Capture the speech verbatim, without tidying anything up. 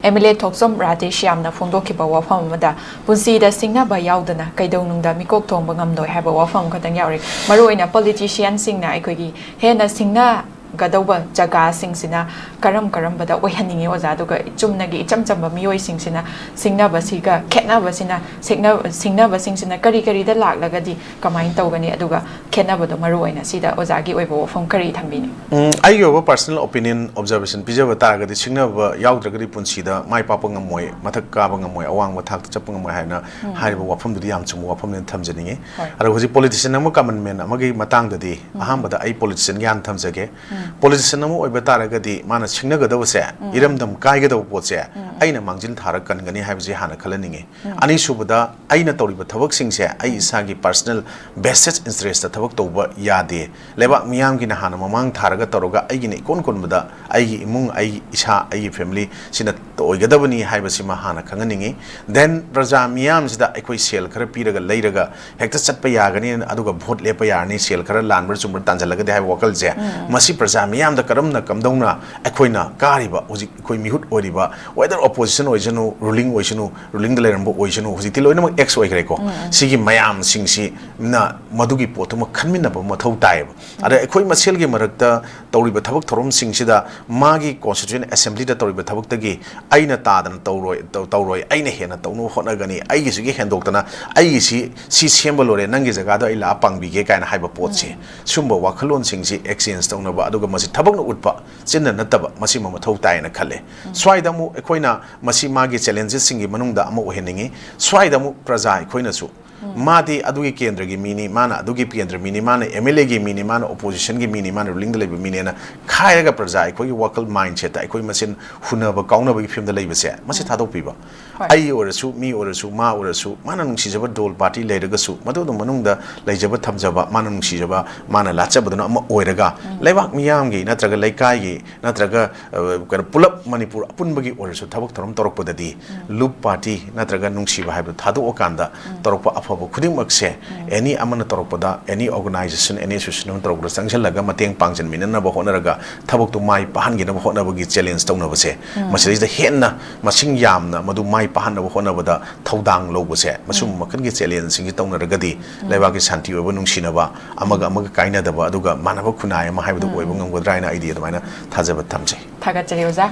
M L A ꯊꯣꯛꯆꯣꯝ ꯔꯥꯖꯦꯁ ꯌꯥꯝꯅ ꯐꯣꯡꯗꯣꯛꯈꯤꯕ ꯋꯥꯐꯝ ꯑꯃꯗ, ꯄꯨꯟꯁꯤꯗ ꯁꯤꯡꯅꯕ ꯌꯥꯎꯗꯅ ꯀꯩꯗꯧꯅꯨꯡꯗ ꯃꯤꯀꯣꯛ ꯊꯣꯡꯕ ꯉꯝꯂꯣꯏ ꯍꯥꯏꯕ ꯋꯥꯐꯝ ꯑꯃꯈꯛꯇꯪ ꯌꯥꯎꯔꯤ꯫ ꯃꯔꯨꯑꯣꯏꯅ ꯄꯣꯂꯤꯇꯤꯁꯤꯌꯟꯁꯤꯡꯅ ꯑꯩꯈꯣꯏꯒꯤ ꯍꯦꯟꯅ ꯁꯤꯡꯅꯒꯗꯧꯕ ꯖꯒꯥꯁꯤꯡꯁꯤꯅ ꯀꯔꯝ ꯀꯔꯝꯕꯗ ꯑꯣꯏꯍꯟꯅꯤꯡꯉꯤ ꯑꯣꯖꯥ? ꯑꯗꯨꯒ ꯆꯨꯝꯅꯒꯤ ꯏꯆꯝ ꯆꯝꯕ ꯃꯤꯑꯣꯏꯁꯤꯡꯁꯤꯅ ꯁꯤꯡꯅꯕꯁꯤꯒ ꯈꯦꯠꯅꯕꯁꯤꯅ, ꯁꯤꯡꯅ-, ꯁꯤꯡꯅꯕꯁꯤꯡꯁꯤꯅ ꯀꯔꯤ ꯀꯔꯤꯗ ꯂꯥꯛꯂꯒꯗꯤ ꯀꯃꯥꯏꯅ ꯇꯧꯒꯅꯤ? ꯑꯗꯨꯒ ꯈꯦꯠꯅꯕꯗꯣ ꯃꯔꯨꯑꯣꯏꯅ ꯁꯤꯗ ꯑꯣꯖꯥꯒꯤ ꯑꯣꯏꯕ ꯋꯥꯐꯝ ꯀꯔꯤ ꯊꯝꯕꯤꯅꯤ? ꯎꯝ, ꯑꯩꯒꯤ ꯑꯣꯏꯕ personal opinion, observation ꯄꯤꯖꯕ ꯇꯥꯔꯒꯗꯤ, ꯁꯤꯡꯅꯕ ꯌꯥꯎꯗ꯭ꯔꯒꯗꯤ ꯄꯨꯟꯁꯤꯗ ꯃꯥꯏ ꯄꯥꯛꯄ ꯉꯝꯃꯣꯏ, ꯃꯊꯛ ꯀꯥꯕ ꯉꯝꯃꯣꯏ, ꯑꯋꯥꯡꯕ ꯊꯥꯛꯇ ꯆꯠꯄ ꯉꯝꯃꯣꯏ ꯍꯥꯏꯅ ꯍꯥꯏꯔꯤꯕ ꯋꯥꯐꯝꯗꯨꯗꯤ ꯌꯥꯝ ꯆꯨꯝꯕ ꯋꯥꯐꯝꯅꯦꯅ ꯊꯝꯖꯅꯤꯡꯉꯤ꯫ ꯍꯣꯏ꯫ ꯑꯗꯣ ꯍꯧꯖꯤꯛ politician ꯑꯃ, common man ꯑꯃꯒꯤ ꯃꯇꯥꯡꯗꯗꯤ, ꯑꯍꯥꯟꯕꯗ ꯑꯩ politicianꯒꯤ ꯍꯥꯟꯅ ꯊꯝꯖꯒꯦ꯫ Politician ꯑꯃ ꯑꯣꯏꯕ ꯇꯥꯔꯒꯗꯤ ꯃꯥꯅ ꯁꯤꯡꯅꯒꯗꯕꯁꯦ, ꯏꯔꯝꯗꯝ ꯀꯥꯏꯒꯗꯕ ꯄꯣꯠꯁꯦ ꯑꯩꯅ ꯃꯥꯡꯖꯤꯜ ꯊꯥꯔ ꯀꯟꯒꯅꯤ ꯍꯥꯏꯕꯁꯤ ꯍꯥꯟꯅ ꯈꯜꯍꯟꯅꯤꯡꯉꯤ꯫ ꯑꯅꯤꯁꯨꯕꯗ, ꯑꯩꯅ ꯇꯧꯔꯤꯕ ꯊꯕꯛꯁꯤꯡꯁꯦ ꯑꯩ ꯏꯁꯥꯒꯤ personal vested interestꯇ ꯊꯕꯛ ꯇꯧꯕ ꯌꯥꯗꯦ꯫ ꯂꯩꯕꯥꯛ ꯃꯤꯌꯥꯝꯒꯤꯅ ꯍꯥꯟꯅ ꯃꯃꯥꯡ ꯊꯥꯔꯒ ꯇꯧꯔꯒ, ꯑꯩꯒꯤꯅ ꯏꯀꯣꯟ ꯀꯣꯟꯕꯗ ꯑꯩꯒꯤ ꯏꯃꯨꯡ, ꯑꯩ ꯏꯁꯥ, ꯑꯩꯒꯤ family ꯁꯤꯅ ꯑꯣꯏꯒꯗꯕꯅꯤ ꯍꯥꯏꯕꯁꯤꯃ ꯍꯥꯟꯅ ꯈꯪꯍꯟꯅꯤꯡꯉꯤ꯫ Then ꯄ꯭ꯔꯖꯥ ꯃꯤꯌꯥꯝꯁꯤꯗ ꯑꯩꯈꯣꯏ ꯁꯦꯜ ꯈꯔ ꯄꯤꯔꯒ ꯂꯩꯔꯒ ꯍꯦꯛꯇ ꯆꯠꯄ ꯌꯥꯒꯅꯤ, ꯑꯗꯨꯒ vote ꯂꯦꯞꯄ ꯌꯥꯔꯅꯤ, ꯁꯦꯜ ꯈꯔ ꯂꯥꯟꯕ꯭ꯔꯥ ꯆꯨꯝꯕ꯭ꯔꯥ ꯇꯥꯟꯁꯤꯜꯂꯒꯗꯤ ꯍꯥꯏꯕ ꯋꯥꯈꯜꯁꯦ, ꯃꯁꯤ ꯄ꯭ꯔꯖꯥ ꯃꯤꯌꯥꯝꯗ ꯀꯔꯝꯅ, ꯀꯝꯗꯧꯅ ꯑꯩꯈꯣꯏꯅ ꯀꯥꯔꯤꯕ, ꯍꯧꯖꯤꯛ ꯑꯩꯈꯣꯏ ꯃꯤꯍꯨꯠ ꯑꯣꯏꯔꯤꯕ, whether opposition ꯑꯣꯏꯁꯅꯨ, ruling ꯑꯣꯏꯁꯅꯨ, rulingꯗ ꯂꯩꯔꯝꯕ ꯑꯣꯏꯁꯅꯨ, ꯍꯧꯖꯤꯛꯇꯤ ꯂꯣꯏꯅꯃꯛ ex ꯑꯣꯏꯈ꯭ꯔꯦꯀꯣ꯫ ꯁꯤꯒꯤ ꯃꯌꯥꯝꯁꯤꯡꯁꯤꯅ ꯃꯗꯨꯒꯤ ꯄꯣꯠꯇꯨꯃ ꯈꯟꯃꯤꯟꯅꯕ ꯃꯊꯧ ꯇꯥꯏꯌꯦꯕ꯫ ꯑꯗ ꯑꯩꯈꯣꯏ ꯃꯁꯦꯜꯒꯤ ꯃꯔꯛꯇ ꯇꯧꯔꯤꯕ ꯊꯕꯛ ꯊꯧꯔꯝꯁꯤꯡꯁꯤꯗ ꯃꯥꯒꯤ constituent assemblyꯗ ꯇꯧꯔꯤꯕ ꯊꯕꯛꯇꯒꯤ ꯑꯩꯅ ꯇꯥꯗꯅ ꯇꯧꯔꯣꯏ, ꯇꯧ-, ꯇꯧꯔꯣꯏ, ꯑꯩꯅ ꯍꯦꯟꯅ ꯇꯧꯅꯕ ꯍꯣꯠꯅꯒꯅꯤ, ꯑꯩꯒꯤꯁꯤꯒꯤ ꯍꯦꯟꯗꯣꯛꯇꯅ ꯑꯩꯒꯤꯁꯤ ꯁꯤ ꯁꯦꯝꯕ ꯂꯣꯏꯔꯦ, ꯅꯪꯒꯤ ꯖꯒꯥꯗ ꯑꯩ ꯂꯥꯛꯑ ꯄꯥꯡꯕꯤꯒꯦ ꯀꯥꯏꯅ ꯍꯥꯏꯕ ꯄꯣꯠꯁꯦ, ꯁꯨꯝꯕ ꯋꯥꯈꯜꯂꯣꯟꯁꯤꯡꯁꯤ exchange ꯇꯧꯅꯕ, ꯑꯗꯨꯒ ꯃꯁꯤ ꯊꯕꯛꯅ ꯎꯠꯄ, ꯆꯤꯟꯅ ꯅꯠꯇꯕ, ꯃꯁꯤꯃ ꯃꯊꯧ ꯇꯥꯏꯅ ꯈꯜꯂꯦ꯫ ꯁ꯭ꯋꯥꯏꯗ ꯑꯃꯨꯛ ꯑꯩꯈꯣꯏꯅ ꯃꯁꯤ ꯃꯥꯒꯤ challengesꯁꯤꯡꯒꯤ ꯃꯅꯨꯡꯗ ꯑꯃ ꯑꯣꯏꯍꯟꯅꯤꯡꯉꯤ꯫ ꯁ꯭ꯋꯥꯏꯗ ꯑꯃꯨꯛ ꯄ꯭ꯔꯖꯥ ꯑꯩꯈꯣꯏꯅꯁꯨ ꯃꯥꯗꯤ ꯑꯗꯨꯒꯤ ꯀꯦꯟꯗ꯭ꯔꯒꯤ ꯃꯤꯅꯤ, ꯃꯥꯅ ꯑꯗꯨꯒꯤ ꯀꯦꯟꯗ꯭ꯔ ꯃꯤꯅꯤ, ꯃꯥꯅ MLAꯒꯤ ꯃꯤꯅꯤ, ꯃꯥꯅ oppositionꯒꯤ ꯃꯤꯅꯤ, ꯃꯥꯅ rulingꯗ ꯂꯩꯕ ꯃꯤꯅꯦꯅ ꯈꯥꯏꯔꯒ ꯄ꯭ꯔꯖꯥ ꯑꯩꯈꯣꯏꯒꯤ ꯋꯥꯈꯜ mindsetꯇ ꯑꯩꯈꯣꯏ ꯃꯁꯦꯟ ꯍꯨꯟꯅꯕ ꯀꯥꯎꯅꯕꯒꯤ ꯐꯤꯕꯝꯗ ꯂꯩꯕꯁꯦ, ꯃꯁꯤ ꯊꯥꯗꯣꯛꯄꯤꯕ꯫ ꯍꯣꯏ꯫ ꯑꯩ ꯑꯣꯏꯔꯁꯨ, ꯃꯤ ꯑꯣꯏꯔꯁꯨ, ꯃꯥ ꯑꯣꯏꯔꯁꯨ, ꯃꯥꯅ ꯅꯨꯡꯁꯤꯖꯕ ꯗꯣꯜ ꯄꯥꯔꯇꯤ ꯂꯩꯔꯒꯁꯨ, ꯃꯗꯨꯗꯨ ꯃꯅꯨꯡꯗ ꯂꯩꯖꯕ, ꯊꯝꯖꯕ, ꯃꯥꯅ ꯅꯨꯡꯁꯤꯖꯕ, ꯃꯥꯅ ꯂꯥꯠꯆꯕꯗꯨꯅ ꯑꯃ ꯑꯣꯏꯔꯒ, ꯂꯩꯕꯥꯛ ꯃꯤꯌꯥꯝꯒꯤ ꯅꯠꯇ꯭ꯔꯒ ꯂꯩꯀꯥꯏꯒꯤ ꯅꯠꯇ꯭ꯔꯒ, ꯑ, ꯀꯩꯅꯣ, ꯄꯨꯂꯞ ꯃꯅꯤꯄꯨꯔ ꯑꯄꯨꯟꯕꯒꯤ ꯑꯣꯏꯔꯁꯨ ꯊꯕꯛ ꯊꯧꯔꯝ ꯇꯧꯔꯛꯄꯗꯗꯤ, ꯂꯨꯞ ꯄꯥꯔꯇꯤ ꯅꯠꯇ꯭ꯔꯒ ꯅꯨꯡꯁꯤꯕ ꯍꯥꯏꯕꯗꯨ ꯊꯥꯗꯣꯛꯑꯀꯥꯟꯗ ꯇꯧꯔꯛꯄ ꯑꯐꯕ ꯐꯕ ꯈꯨꯗꯤꯡꯃꯛꯁꯦ, ꯑꯦꯅꯤ ꯑꯃꯅ ꯇꯧꯔꯛꯄꯗ, ꯑꯦꯅꯤ ꯑꯣꯔꯒꯅꯥꯏꯖꯦꯁꯟ, ꯑꯦꯅꯤ ꯑꯦꯁꯣꯁꯤꯌꯦꯁꯟ ꯑꯃ ꯇꯧꯔꯛꯄꯗ ꯆꯪꯁꯤꯜꯂꯒ ꯃꯇꯦꯡ ꯄꯥꯡꯁꯤꯟꯃꯤꯟꯅꯅꯕ ꯍꯣꯠꯅꯔꯒ ꯊꯕꯛꯇꯨ ꯃꯥꯏ ꯄꯥꯛꯍꯟꯈꯤꯅꯕ ꯍꯣꯠꯅꯕꯒꯤ ꯆꯦꯂꯦꯟꯖ ꯇꯧꯅꯕꯁꯦ, ꯃꯁꯤꯗꯩꯁꯤꯗ ꯍꯦꯟꯅ ꯃꯁꯤꯡ ꯌꯥꯝꯅ ꯃꯗꯨ ꯃꯥꯏ ꯄꯥꯛꯍꯟꯅꯕ ꯍꯣꯠꯅꯕꯗ ꯊꯧꯗꯥꯡ ꯂꯧꯕꯁꯦ, ꯃꯁꯤꯒꯨꯝꯕ ꯃꯈꯜꯒꯤ ꯆꯦꯂꯦꯟꯖꯁꯤꯡꯁꯤ ꯇꯧꯅꯔꯒꯗꯤ ꯂꯩꯕꯥꯛꯀꯤ ꯁꯥꯟꯇꯤ ꯑꯣꯏꯕ, ꯅꯨꯡꯁꯤꯅꯕ, ꯑꯃꯒ ꯑꯃꯒ ꯀꯥꯏꯅꯗꯕ, ꯑꯗꯨꯒ ꯃꯥꯟꯅꯕ ꯈꯨꯟꯅꯥꯏ ꯑꯃ ꯍꯥꯏꯕꯗꯨ ꯑꯣꯏꯕ ꯉꯝꯒꯗ꯭ꯔꯥ ꯍꯥꯏꯅ ꯑꯩꯗꯤ ꯑꯗꯨꯃꯥꯏꯅ ꯊꯥꯖꯕ ꯊꯝꯖꯩ꯫ ꯊꯥꯒꯠꯆꯔꯤ ꯑꯣꯖꯥ꯫